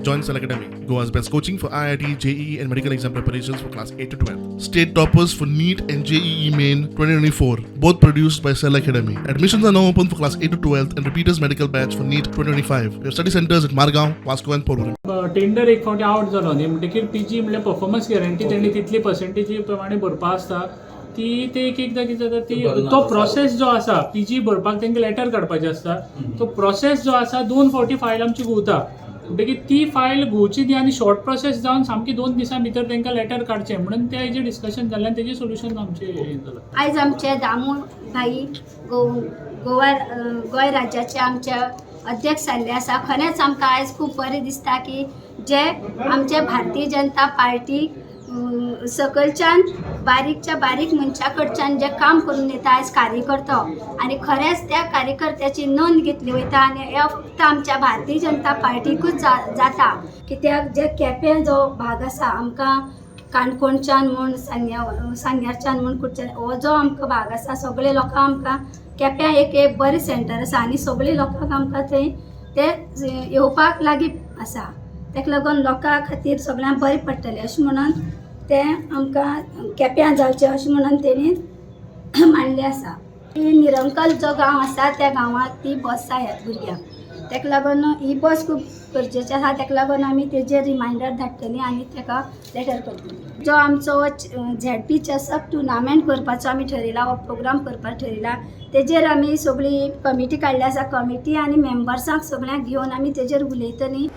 Join Cell Academy, Goa's best coaching for IIT, JEE, and medical exam preparations for class 8 to 12. State toppers for NEET and JEE Main 2024, both produced by Cell Academy. Admissions are now open for class 8 to 12 and repeaters medical batch for NEET 2025. We have study centers at Margaon, Vasco, and Porvorim. Tender एक फावटी out जालो न्ही म्हणटकीर PG म्हणल्यार performance guarantee तेणी तितली पर्संटेजी प्रमाणे भरपा आसता ती ते एक एकदां कितें जाता ती तो प्रोसेस जो आसा पीजी भरपाक तांकां लेटर काडपाचें आसता, तो प्रोसेस जो आसा दोन फावटी फायल आमची घुंवता. म्हणटकीर ती फायल घुंवची ती आनी शॉर्ट प्रोसेस जावन सामकी 2 दिसां भितर तांकां लेटर काडचें म्हणून ते हेजें डिस्कशन जालें आनी तेजें सोल्युशन आमचें हें जालां. आयज आमचे दामू भाई गोवा गोंय राज्याचे आमचे अध्यक्ष जाल्ले आसा. खरेंच आमकां आयज खूब बरें दिसता की जे आमचे भारतीय जनता पार्टी सकयलच्यान बारीकच्या बारीक मनशा कडच्यान जे काम करून येता आयज कार्यकर्तो आनी खरेंच त्या कार्यकर्त्याची नोंद घेतली वयता आनी हे फक्त आमच्या भारतीय जनता पार्टीकूच जाता, कित्याक जे केपें जो भाग आसा, आमकां काणकोणच्यान म्हूण, सांग्या सांग्यारच्यान म्हूण, कुडच्यान, हो जो आमकां भाग आसा, सगळे लोकांक आमकां केप्यां एक एक बरें सेंटर आसा आनी सगळे लोकांक आमकां थंय ते येवपाक लागीं आसा. ताका लागून लोकां खातीर सगळ्यांक बरें पडटलें अशें म्हणून तें आमकां केप्यां जावचें अशें म्हणून तेणी मांडलें आसा. ही निरंकल जो गांव आसा, त्या गांवांत ती बस जाय भुरग्यांक. ताका लागून ही बस खूब गरजेची आसा. ताका लागून आमी तेजेर रिमांयडर धाडटली आनी ताका लेटर करतली. जो आमचो झेडपी चषक टुर्नामेंट करपाचो आमी ठरयला, हो प्रोग्राम करपाक ठरयला, तेजेर आमी सगळी कमिटी काडली आसा. कमिटी आनी मेंबर्सांक सगळ्यांक घेवन आमी तेजेर उलयतली.